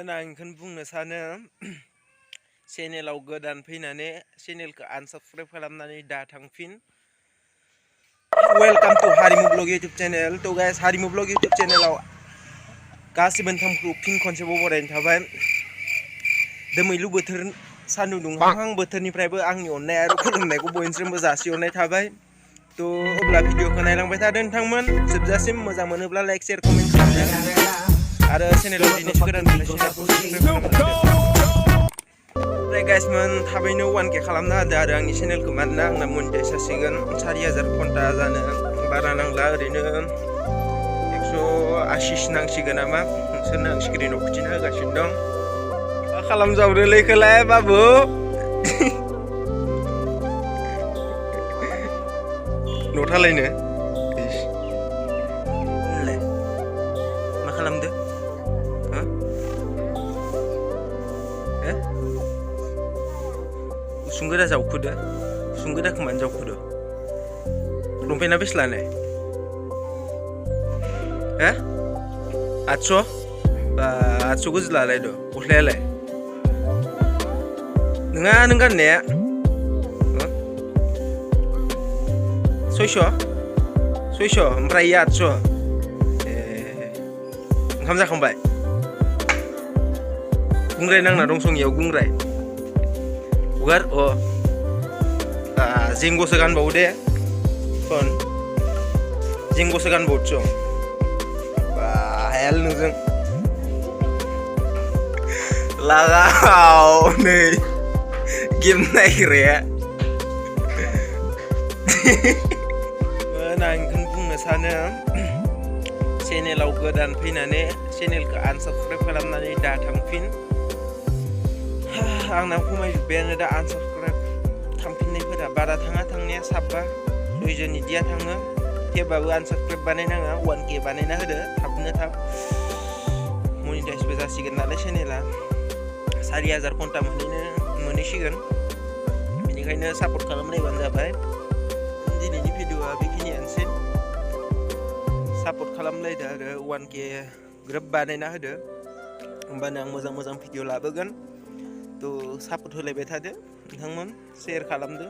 आं बेखौनो बुंनो सानो चेनेलाव गोदान फैनानै चेनेलखौ आनसाबस्क्राइब खालामनानै दा थांफिन। वेलकाम टू हारिमु ब्लग यूट्यूब चैनल। तो गाइस हारिमु ब्लग यूट्यूब चैनलाव गासिबो नोंथांखौ फिन खनसेबाव बरायनाय थाबाय। दोमैलु बोथोर सान्दुं दुंहां बोथोरनिफ्रायबो आंनि अननाय आरो खुलुमनायखौ बयनिसिमबो जासिहरनाय थाबाय। तो अब्ला भिडिअखौ नायलांबाय थादो नोंथांमोन, जोबजासिम मोजां मोनोब्ला लाइक शेयार कमेन्ट खालामदो आरो चेनेलाव दिनैसो गोदान फैनाय चेनेलखौ साबस्क्राइब खालामदो। ओमफ्राय गाइसमोन थाबैनो 1K खालामना होदो आरो आंनि चेनेलखौ, मानोना आंना मनिटाइज जासिगोन 4000 घन्टा जानो बारा नांला, ओरैनो 180 नांसिगोन नामा। नोंसोरनो आं स्क्रिनाव खिन्थिना होगासिनो दं। मा खालामजावरोलै खोलाय बाबु नथालायनो मा खालामदो उसुंगोरा जावखुदो, उसुंगोराखौ मानो जावखुदो? लंपेन्टआ बेसे लानाय? 800 बा 800 गोजो लालायदो। गस्लायालाय नोंहा नों गाननाया 600 ओमफ्राय 800। ओंखाम जाखांबाय? गुंग्राय नांना दंसंनियाव गुंग्राय हगार। जेंगसो गानबावो दे, सन जेंगसो गानबावोसं हायाल नोंजों लागाव नै गेम नायग्राया। आं बेखौनो बुंनो सानो चेनेलाव गोदान फैनानै चेनेलखौ आनसाबस्क्राइब खालामनानै दा थांफिन। आंना खमायजोब्बायानो दा आनसाबस्क्राइब थांफिननायफोरा, बारा थाङा थांनाया 7 6 इदिया थाङो। थेवबाबो आनसाबस्क्राइब बानायनाङा, 1K बानायना होदो थाबनो थाब। मनिटाइजबो जासिगोन नालाय चेनेला, 4000 घन्टा मोनहैसिगोन, बेनिखायनो सापर्ट खालामलायबानो जाबाय। दिनैनि भिडिअआ बेखिनियानोसै, सापर्ट खालामलायदो आरो 1K ग्रोब बानायना होदो, होमबानो आं मोजां मोजां भिडिअ लाबोगोन। तो सापर्ट होलायबाय थादो नोंथांमोन, शेयार खालामदो।